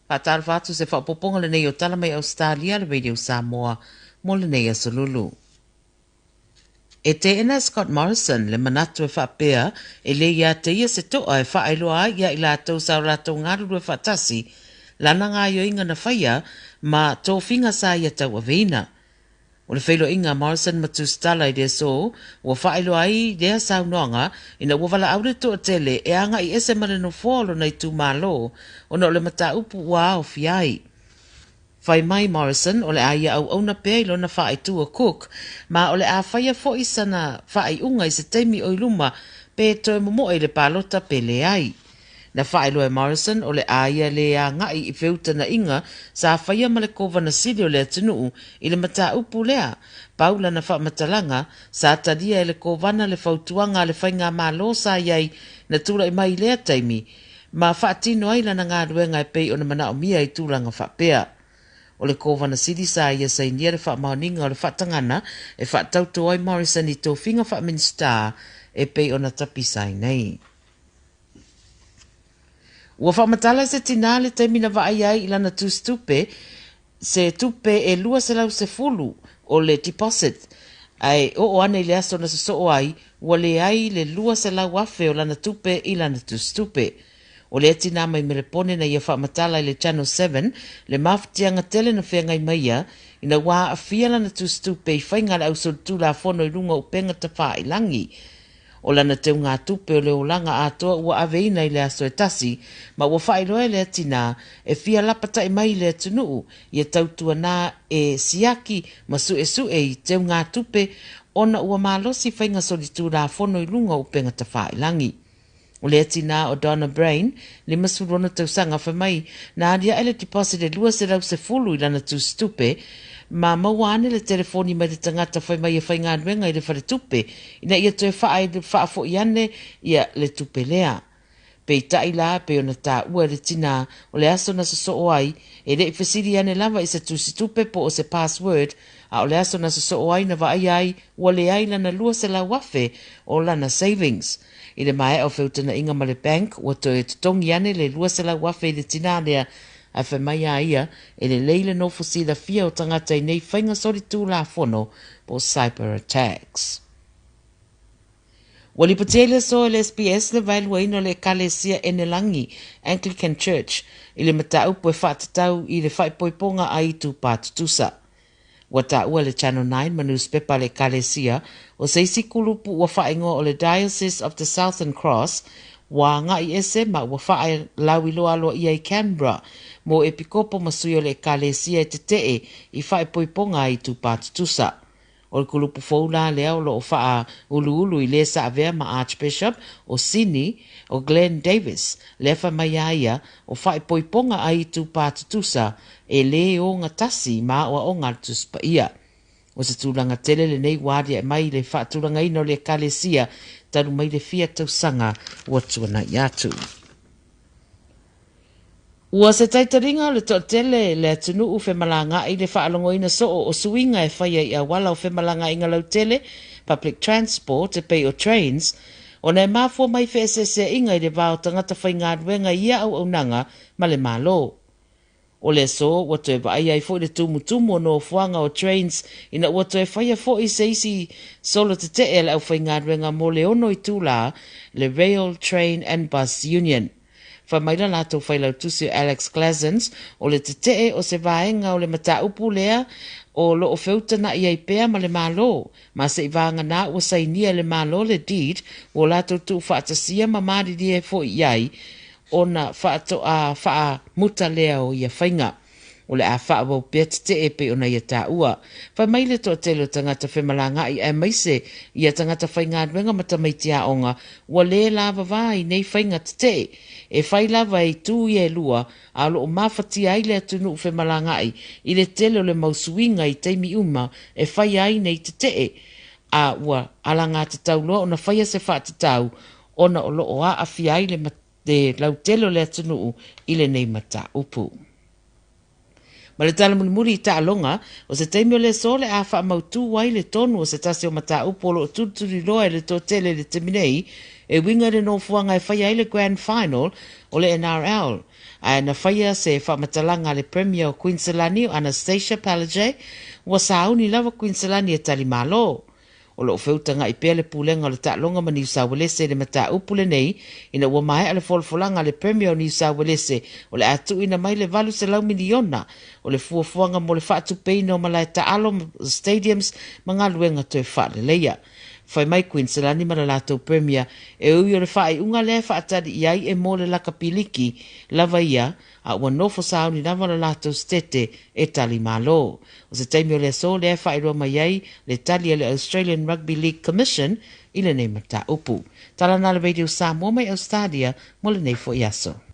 Faatalofa atu se faaopoopoga lenei o Tala mai Ausetalia le Radio Samoa mo lenei aso Lulu. E teena e Scott Morrison le manatu e faapea e lē ia te ia se to'a e faailoa ai ia i latou sa o latou galulue faatasi lana gaoioiga na faia ma tofiga sa ia tauaveina. O le feiloaiga a Morrison ma Tusitala i le aso ua faailoa ai lea saunoaga ina ua valaau le toatele e aga'i ese ma le nofoa o lona itumalo ona o le mataupu ua aofia ai. Fai mai Morrison o le a ia auauna pea i lona faaitu o Cook ma o le a faia fo'i sana faaiuga i se taimi o i luma pe toe momo'e i le palota pe leai. Na faailoa e Morrison o le a ia lē aga'i i feutana'iga sa faia ma le Kovana Sili o le atunuu i le mataupu lea. Pau lana faamatalaga, sa talia e le Kovana le fautuaga a le faigamalo sa i ai na tula'i mai i lea taimi ma faatino ai lana galuega e pei ona manaomia i tulaga faapea. O le Kovana Sili sa ia sainia le faamaoniga o le faatagana e faatauto ai Morrison i tofiga faa-Minisita e pei ona tapisa ai nei. Ua faamatala e se tinā le taimi na vaai ai i lana tusitupe, se tupe e 210 o le deposit, ae oo ane i le aso na sosoo ai, ua leai le 200,000 o lana tupe i lana tusitupe. O lea tinā mai Melepone na ia faamatala i le Channel 7 le mafatiaga tele na feagai mai ia ina ua aafia lana tusitupe i faiga a le ausolitulafono i luga o upega tafailangi. O lana teugatupe o le olaga atoa ua aveina i le aso e tasi, ma ua faailoa e lea tinā e fia lapata'i mai i le atunuu ia tautuanā e siaki ma su'esu'e i teugatupe ona ua malosi faiga solitulafono i luga o upega tafailangi. O lea tinā o Donna Brain, 56 tausaga, fai mai na alia'e le deposit e 210 i lana tusitupe, ma maua ane le telefoni mai le tagata fai mai e faigaluega i le faletupe ina ia toe faafo'i ane ia le tupe lea. Peitai la, pei ona taua e le tinā, o le aso na sosoo ai, e le'i fesili ane lava i se tusitupe po o se password, a o le aso na sosoo ai na vaaia ai ua leai lana 200,000 o lana savings. I le maea o feutana'iga ma le bank, ua toe totogi ane le 200,000 i le tinā lea, ae fai mai a ia e lelei le nofo silafia o tagata i nei faiga solitulafono po o cyber attacks. Ua lipotia i le aso e le SBS le vaeluaina o le Ekalesia Enelangi, Anglican Church, i le mataupu e faatatau i le faaipoipoga a itupa tutusa. Ua taua e le Channel 9 ma nusipepa a le Ekalesia o se isi kulupu ua faaigoa o le Diocese of the Southern Cross ua aga'i ese ma ua faalauiloa aloaia i Canberra mo epikopo ma sui o le Ekalesia e tete'e i faaipoipoga a itupa tutusa. O le kulupu fou la lea o lo o faauluulu i le sa avea ma Archbishop o Sydney o Glenn Davis, lea fai mai a ia o faaipoipoga a itupa tutusa e lē ogatasi ma aoaoga a le Tusi Paia. O se tulaga tele lenei ua alia'e mai i le faatulagaina o le Ekalesia talu mai le fia tausaga ua tuana'i atu. Ua se taitaliga o le toatele le atunuu femalaga'i le faalogoina soo o suiga e faia i auala o femalaga'iga lautele, public transport, e pei o trains, ona e mafua mai feeseesea'iga i le va o tagata faigaluega i ia auaunaga ma le Malo. O le aso ua toe vaaia ai fo'i le tumutumu o nofoaga o trains ina ua toe faia fo'i se isi solo tete'e a le aufaigaluega mo le ono itulā le Rail, Train and Bus Union. Fai mai la latou failautusi o Alex Clazens o le tete'e o se vaega o le mataupu lea o loo feutana'i ai pea ma le Malo, ma se'i vagana ua sainia e le Malo le deed ua latou tuufaatasia ma malilie fo'i i ai ona faatoa faamuta lea o ia faiga. O le a faaauau pea tete'e pei ona ia taua. Fai mai le toatele o tagata femalaga'i aemaise ia tagata faigaluega ma tamaiti aoga ua lē lavavā i nei faiga tete'e. E fai lava e itu ia e lua a o loo mafatia ai le atunuu femalaga'i i le tele o le mau suiga i taimi uma e faia ai nei tete'e, a ua alagatatau loa ona faia se faatatau ona o loo aafia ai le lautele o le atunuu i lenei mataupu. Ma le tala mulimuli i taaloga, o se taimi o le aso le a faamautū ai le tonu o se tasi o mataupu o loo tulituliloa e le toatele i le taimi nei, e uiga i le nofoaga e faia ai le Grand Final o le NRL. Ae na faia se faamatalaga a le Premier o Kuiniselani o Anastasia Palaszczuk, ua sauni lava Kuiniselani e tali malo. O lo o feutagai pea le Pulega o le Taaloga ma Niu Sauelese i le mataupu lenei ina ua maea le folafolaga a le Premier o Niu Sauelese o le a tuuina mai le 800 miliona o le fuafuaga mo le faatupeina o malae taalo, stadiums ma galuega toe faaleleia. Fai mai Kuiniselani ma le latou Premier e ui o le faaiuga lea e faatali i ai e mo le lakapi liki lava ia, a ua nofo sauni lava le latou setete e tali malo. O se taimi o le aso lea e faailoa mai ai le tali a le Australian Rugby League Commission i lenei mataupu. Tala na le Radio Samoa mai Australia mo lenei foi aso.